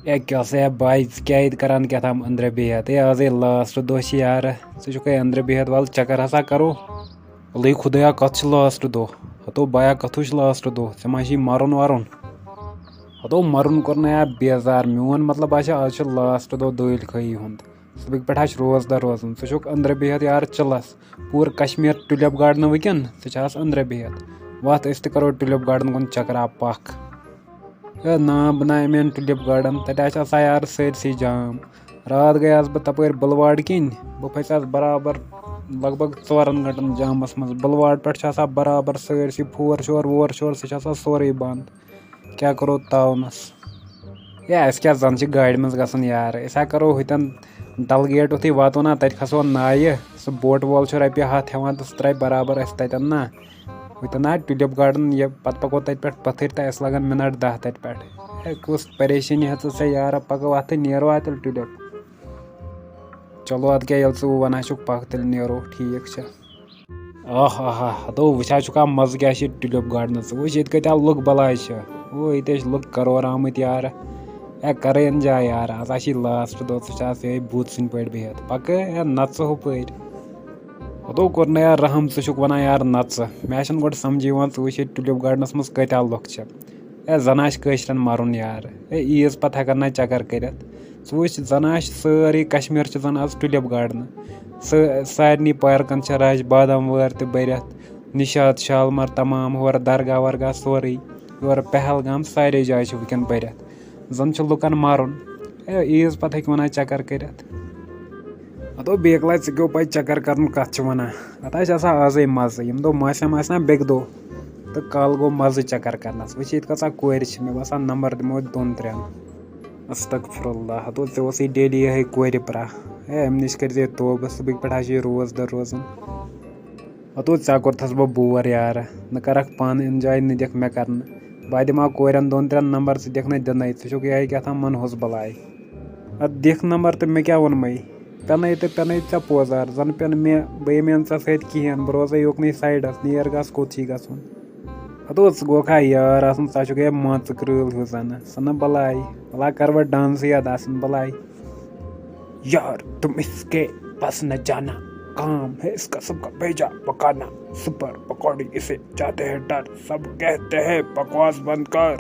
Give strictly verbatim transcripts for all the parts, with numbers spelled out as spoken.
ہے کیٛاہ سا ہے بھاے، ژٕ کیٛاہ ییٚتہِ کران کیٛاہ تام أنٛدرٕ بِہِتھ؟ ہے آزے لاسٹ دۄہ چھِ یارٕ، ژٕ چھُکھ ہے أنٛدرٕ بِہِتھ، وَلہٕ چکر ہسا کرو۔ وَلہٕ خۄدایا، کَتھ چھِ لاسٹ دۄہ؟ ہَتو بایا، کَتھو چھُ لاسٹ دۄہ؟ ژےٚ ما چھُے مَرُن وَرُن؟ ہَتو مَرُن کوٚر نہ یا بیزار میون، مطلب آسہِ آز چھُ لاسٹ دۄہ دٲلۍ خٲہی ہُنٛد۔ صُبحٕکۍ پٮ۪ٹھ آسہِ روزدَر روزُن۔ ژٕ چھُکھ أنٛدرٕ بِہِتھ یارٕ چِلَس۔ پوٗرٕ کشمیر ٹیوٗلِپ گاڈنہٕ وٕکٮ۪ن، ژٕ چھِ آز أنٛدرٕ بِہِتھ۔ وَتھ أسۍ تہِ کَرو ٹیوٗلِپ گاڈنہٕ کُن چکرا پَکھ۔ ہے نا، بہٕ نا اَمہِ اَنہٕ ٹیوٗلِپ گاڈن، تَتہِ آسہِ آسان یارٕ سٲرسٕے جام۔ راتھ گٔیاس بہٕ تَپٲرۍ بُلواڈ کِنۍ، بہٕ پھسیٛاس برابر لگ بگ ژورَن گھنٹَن جامَس منٛز۔ بُلواڈ پٮ۪ٹھ چھِ آسان برابر سٲرسٕے فور شور وور شور، سُہ چھِ آسان سورُے بنٛد۔ کیٛاہ کَرو تاونَس؟ ہے اَسہِ کیٛاہ، زَن چھِ گاڑِ منٛز گژھُن یارٕ، أسۍ ہا کَرو ہُتٮ۪ن ڈل گیٹ یُتھُے واتو نا، تَتہِ کھسو نایہِ، سُہ بوٹہٕ وول چھُ رۄپیہِ ہَتھ ہٮ۪وان تہٕ سُہ ترٛاوِ برابر اَسہِ تَتٮ۪ن نا۔ ہُتٮ۪ن نا ٹیوٗلِپ گاڈن، یہِ پَتہٕ پَکو تَتہِ پٮ۪ٹھ پَتھٕرۍ تہٕ اَسہِ لَگَن مِنَٹ دَہ تَتہِ پٮ۪ٹھ۔ ہے کُس پریشٲنی ہیٚژٕتھ ژےٚ یارٕ، پَکو اَتھ تہٕ نیرو اَتہِ تیٚلہِ ٹیوٗلِپ۔ چلو اَدٕ کیٛاہ، ییٚلہِ ژٕ وَنان چھُکھ پَکھ تیٚلہِ نیرو، ٹھیٖک چھُ۔ آہ آہ آہ، ہتو وٕچھان چھُکھ مزٕ کیٛاہ چھِ ٹیوٗلِپ گاڈنَس۔ وٕچھ ییٚتہِ کۭتیٛاہ لُکھ بَلاے چھِ۔ او ییٚتہِ ٲسۍ لُکھ کَرور آمٕتۍ یارٕ۔ ہے کَرٕ اٮ۪نجاے یارٕ، آز ہا چھِ لاسٹ دۄہ، ژٕ چھِ آز یِہوٚے بھوٗتہٕ سٕنٛدۍ پٲٹھۍ بِہِتھ۔ پَکہٕ ہے نَژٕ ہُپٲرۍ۔ ہتو کوٚر نہ یار رحم، ژٕ چھُکھ وَنان یارٕ نَژٕ۔ مےٚ چھَنہٕ گۄڈٕ سَمجھی یِوان، ژٕ وٕچھ ییٚتہِ ٹیوٗلِپ گاڈنَس منٛز کۭتیٛاہ لُکھ چھِ۔ ہے زَن آسہِ کٲشرٮ۪ن مَرُن یارٕ۔ ہے عیٖز پَتہٕ ہٮ۪کَن نہ چَکَر کٔرِتھ۔ ژٕ وٕچھ زَن آسہِ سٲرٕے کشمیر چھِ زَن آز ٹیوٗلِپ گاڈنہٕ۔ سٲ-، سارنٕے پارکَن چھِ رَش، بادام وٲر تہِ بٔرِتھ، نِشاط، شالمار، تمام ہورٕ درگاہ ورگاہ سورُے، یورٕ پہلگام، سارے جایہِ چھِ وٕنکٮ۪ن بٔرِتھ۔ زَن چھُ لُکَن مَرُن۔ ہے عیٖز پَتہٕ ہیٚکہِ وَنان چَکَر کٔرِتھ۔ ہَتو بیکلاے، ژٕ کیٛو پَے چَکَر کَرُن کَتھ چھِ وَنان؟ اَتھ آسہِ آسان آزَے مَزٕ، ییٚمہِ دۄہ ماسیٛا آسہِ نا بیٚکہِ دۄہ، تہٕ کالہٕ گوٚو مَزٕ چَکَر کَرنَس۔ وٕچھ ییٚتہِ کۭژاہ کورِ چھِ، مےٚ باسان نمبر دِمو أسۍ دۄن ترٛٮ۪ن۔ استغفر اللہ، ہتو ژےٚ اوسُے ڈیلی یِہوٚے کورِ پرٛاہ۔ ہے، اَمہِ نِش کٔرۍ زِ توبہٕ، صُبحٕکۍ پٮ۪ٹھ ہا چھِ یہِ روزدَر روزان۔ ہتو ژےٚ کوٚرتھَس بہٕ بور یارٕ، نہ کَرَکھ پانہٕ اِنجاے، نہ دِکھ مےٚ کَرنہٕ۔ بہٕ ہا دِمہٕ ہا کورٮ۪ن دۄن ترٛٮ۪ن نمبر، ژٕ دِکھ نہٕ دِنَے، ژٕ چھُکھ یِہوٚے کیٛاہ تھام منحوس بَلاے۔ اَدٕ دِکھ نمبر تہٕ مےٚ کیٛاہ ووٚنمَے؟ پٮ۪نَے تہٕ پٮ۪نَے ژےٚ پوزار، زَنہٕ پٮ۪ن مےٚ، بہٕ یِمہٕ ژےٚ سۭتۍ کِہیٖنۍ، بہٕ روزَے یوکُنُے سایڈَس، نیر گژھ کوٚت چھُے گژھُن۔ ہتو ژٕ گوکھا یار آسان، ژٕ چھُکھ ہے مان ژٕ کرۭل ہیوٗ زَنہٕ، سۄ نہ بَلاے، وَلا کَرٕ بہٕ ڈانسٕے یاد آسان بَلاے۔ یار تم اس کے پاس نہ جانا، کام ہے اس کا سب کا بھیجا پکانا، سپر پکوڑی اسے جاتے ہیں ڈر، سب کہتے ہیں بکواس بند کر۔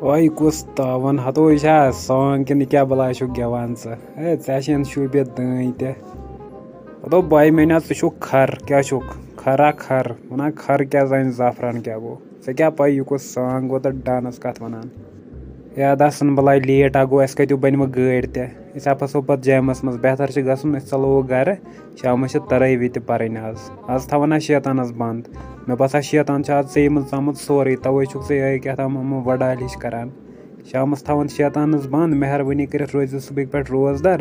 وای کُس تاوَن، ہتو یہِ چھا سانگ کِنہٕ کیٛاہ بَلاے چھُکھ گٮ۪وان ژٕ؟ ہے ژےٚ چھِ یَن شوٗبِتھ دٲنۍ تہِ۔ ہتو بھاے میٛانیٛا، ژٕ چھُکھ کھَر، کیٛاہ چھُکھ؟ کھَرا کھَر، وَنان کھَر کیٛاہ زانہِ زعفران کیٛاہ گوٚو؟ ژےٚ کیٛاہ پَے یہِ کُس سانگ گوٚو تہٕ ڈانَس کَتھ وَنان؟ ہے اَدا سُن بَلاے، لیٹ ہا گوٚو، اَسہِ کَتیُو بَنہِ وۄنۍ گٲڑۍ تہِ؟ أسۍ ہا پھسو پَتہٕ جیمَس منٛز، بہتر چھِ گژھُن أسۍ ژَلو وۄنۍ گَرٕ، شامَس چھِ ترٲوی تہِ پَرٕنۍ آز۔ آز تھاوَن اَسہِ شیطانَس بنٛد۔ مےٚ باسان شیطان چھُ آز ژےٚ منٛز ژامُت سورُے، تَوَے چھُکھ ژٕ یِہوٚے کیٛاہ تام یِمہٕ وۄڈالہِ ہِش کَران۔ شامَس تھاوَن شیطانَس بنٛد، مہربٲنی کٔرِتھ روزِ زِ صُبحٕکۍ پٮ۪ٹھ روزدَر،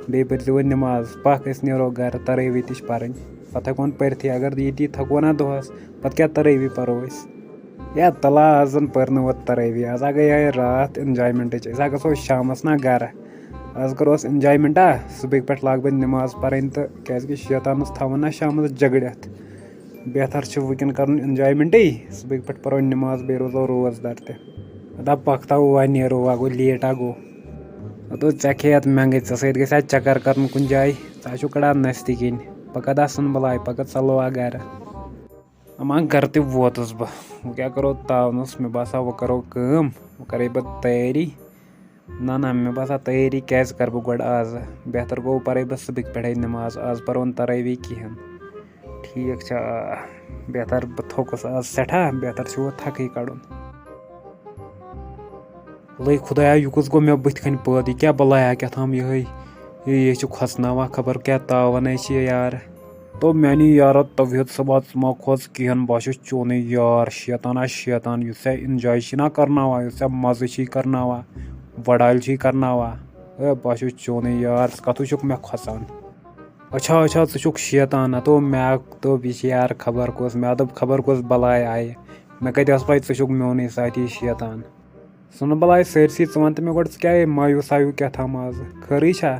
بیٚیہِ پٔرۍ زِ وۄنۍ نٮ۪ماز۔ پَکھ أسۍ نیرو گَرٕ، ترٲوی تہِ چھِ پَرٕنۍ۔ پَتہٕ ہٮ۪کو نہٕ پٔرتھٕے، اگر ییٚتی تھَکو نا دۄہَس، پَتہٕ کیٛاہ ترٲوی پَرو أسۍ؟ یا تَلا آز زَن پٔر نہٕ وۄنۍ ترٲوی، آز ہا گٔے یِہوٚے راتھ اِنجایمٮ۪نٛٹٕچ، أسۍ ہا گژھو شامَس نا گَرٕ۔ آز کَرو أسۍ اِنجایمٮ۪نٛٹا، صُبحٕکۍ پٮ۪ٹھ لاگہٕ بہٕ نٮ۪ماز پَرٕنۍ تہٕ کیٛازِکہِ شیطانَس تھاوَن نا شامَس جگڑِتھ۔ بہتر چھُ وٕنکٮ۪ن کَرُن اِنجایمٮ۪نٛٹٕے، صُبحٕکۍ پٮ۪ٹھ پَرو نٮ۪ماز، بیٚیہِ روزو روزدَر تہِ۔ دَپ پَکھ تاو وۄنۍ نیرو، وۄنۍ گوٚو لیٹ ہا گوٚو۔ ہَتو ژےٚ کھیٚیَتھ مٮ۪نٛگٕے، ژےٚ سۭتۍ گژھِ ہا چَکَر کَرُن کُنہِ جایہِ، ژٕ ہا چھُکھ کَڑان نَستہِ کِنۍ۔ پَکھ اَدا سُن بَلاے، پَکھ ژَلو آ گَرٕ۔ اَما گَرٕ تہِ ووتُس بہٕ، وۄنۍ کیٛاہ کَرو تاونَس؟ مےٚ باسان وۄنۍ کَرو کٲم، وۄنۍ کَرَے بہٕ تیٲری۔ نہ نہ، مےٚ باسان تیٲری کیٛازِ کَرٕ بہٕ گۄڈٕ آزٕ؟ بہتر گوٚو پَرَے بہٕ صُبحٕکۍ پٮ۪ٹھَے نٮ۪ماز، آز پَرو نہٕ تَرٲوی کِہیٖنۍ۔ ٹھیٖک چھا؟ آ، بہتر، بہٕ تھوٚکُس آز سٮ۪ٹھاہ، بہتر چھُ وۄنۍ تھَکٕے کَڑُن۔ وَلَے خۄدایا، یہِ کُس گوٚو مےٚ بٕتھِ کَنۍ پٲدٕ؟ یہِ کیٛاہ بَلایا کیٛاہ تھام یِہوٚے؟ یہِ، یہِ چھُ کھۄژناوان، خبر کیٛاہ تاوَنے چھِ یہِ یارٕ۔ تو میٛانہِ یارو توحیٖد صٲبا، ژٕ ما کھوژ کِہیٖنۍ، بہٕ ہا چھُس چونُے یار، شیطان ہا شیطان، یُس ژےٚ اِنجاے چھی نا کَرناوان، یُس ژےٚ مَزٕ چھی کَرناوان، وۄڈالۍ چھی کَرناوان۔ ہے، بہٕ ہا چھُس چونُے یار، ژٕ کَتھ وٕچھُکھ مےٚ کھۄژان؟ اچھا، اچھا، ژٕ چھُکھ شیطان۔ ہَتو مےٚ دوٚپ، یہِ چھِ یار خبر کُس، مےٚ دوٚپ خبر کُس بَلاے آیہِ۔ مےٚ کَتہِ ٲس پَے ژٕ چھُکھ میونُے ساتھی شیطان۔ سُنہٕ بَلاے سٲرسٕے، ژٕ وَن تہٕ مےٚ گۄڈٕ، ژٕ کیٛاہ مایوٗس آیوٗ کیٛاہ تھام آزٕ؟ خٲرٕے چھا؟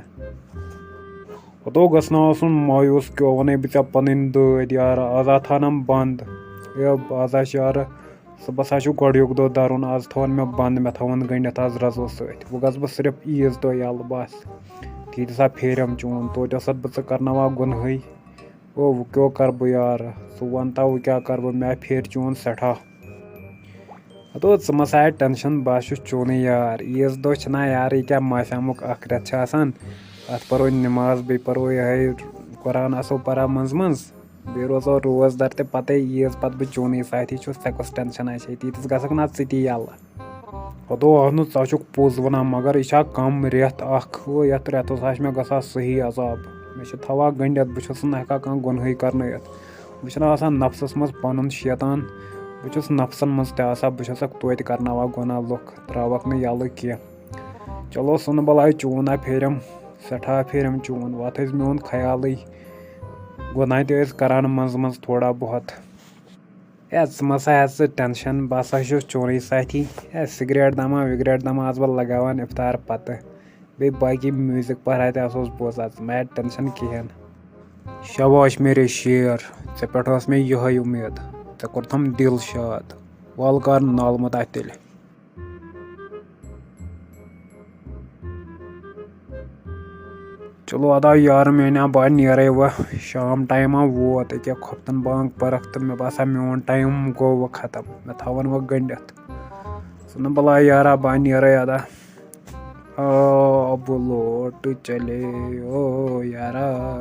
ہَتو گژھِ نہ آسُن مایوٗس، کیٛاہ وَنَے بہٕ ژےٚ پَنٕنۍ دٲدۍ یارٕ، آز آ تھاونَم بنٛد۔ ہے، آز آ چھِ یارٕ صُبحس ہا چھُ گۄڈٕنیُک دۄہ دَرُن، آز تھاوَن مےٚ بنٛد، مےٚ تھاوَن گٔنٛڈِتھ آز رَزو سۭتۍ۔ وۄنۍ گژھٕ بہٕ صرف عیٖذ دۄہ یَلہٕ بَس۔ تیٖتِس ہا پھیرٮ۪م چون، توتہِ اوس اَتھ بہٕ ژٕ کَرناوان گۄنہٕے۔ او، وۄنۍ کیٛاہ کَرٕ بہٕ یارٕ؟ ژٕ وَن تہٕ، وۄنۍ کیٛاہ کَرٕ بہٕ؟ مےٚ پھیرِ چون سٮ۪ٹھاہ۔ ہتو، ژٕ مہ سا ہے ٹٮ۪نشن، بہٕ ہا چھُس چونُے یار۔ عیٖذ دۄہ چھِنہ یار، یہِ کیٛاہ ماہِ صیامُک اکھ رٮ۪تھ چھِ آسان۔ اَتھ پَرو نٮ۪ماز، بیٚیہِ پَرو یِہوٚے قرآن آسو پَران منٛزٕ منٛزٕ۔ بیٚیہِ روزو روزدار تہِ پَتَے عیٖذ پَتہٕ بہٕ چونُے ساتھی چھُس، ژےٚ کۄس ٹٮ۪نشَنا چھے؟ تیٖتِس گژھکھ نہ ژٕ تہِ یَلہٕ۔ ہتو، اَہنُو، ژٕ ہا چھُکھ پوٚز وَنان، مگر یہِ چھا کَم رٮ۪تھ اَکھ؟ ہُہ، یَتھ رٮ۪تَس ہا چھِ مےٚ گژھان صحیح عذاب۔ مےٚ چھِ تھاوان گٔنٛڈِتھ، بہٕ چھُس نہٕ ہٮ۪کان کانٛہہ گۄنہٕے کَرنٲیِتھ۔ بہٕ چھُس نہٕ آسان نفسَس منٛز پَنُن شیطان، بہٕ چھُس نفسَن منٛز تہِ آسان، بہٕ چھُسَکھ توتہِ کَرناوان گۄناہ لُکھ، ترٛاوَکھ نہٕ یَلہٕ کینٛہہ۔ چلو، سُنہٕ بَلاے چون ہا پھیرٮ۪م، سٮ۪ٹھاہ پھیرٮ۪م چون، وَتھ ٲسۍ میون خیالٕے، گۄناہ تہِ ٲسۍ کَران منٛزٕ منٛزٕ تھوڑا بہت۔ ہے، ژٕ مہ سا ہےٚ ژٕ ٹٮ۪نشَن، بہٕ ہسا چھُس چونُے ساتھی۔ ہے، سِگریٹ دَما وِگریٹ دَما آسہٕ بہٕ لَگاوان اِفطار پَتہٕ۔ بیٚیہِ باقی میوٗزِک پَہرا تہِ آسہٕ بہٕ بوزان، ژٕ مہ ہےٚ ٹٮ۪نشَن کِہیٖنۍ۔ شاباش میرے شیر، ژےٚ پٮ۪ٹھ ٲس مےٚ یِہوٚے اُمید، ژےٚ کوٚرتھَم دِل شاد۔ وَل کَر نالہٕ مہٕ تَتھ تیٚلہِ۔ چلو ادا یارٕ میٛانہِ، بہٕ نیرے وۄنۍ، شام ٹایما ووت، أکیٛاہ خۄفتن بانٛگ پٔرٕکھ تہٕ مےٚ باسان میون ٹایم گوٚو وۄنۍ ختم، مےٚ تھاوَن وۄنۍ گٔنٛڈِتھ۔ ژٕ نہٕ بلاے یارا، بہٕ نیرے ادا۔ آ، بہٕ لوٹہٕ چلے او یارا۔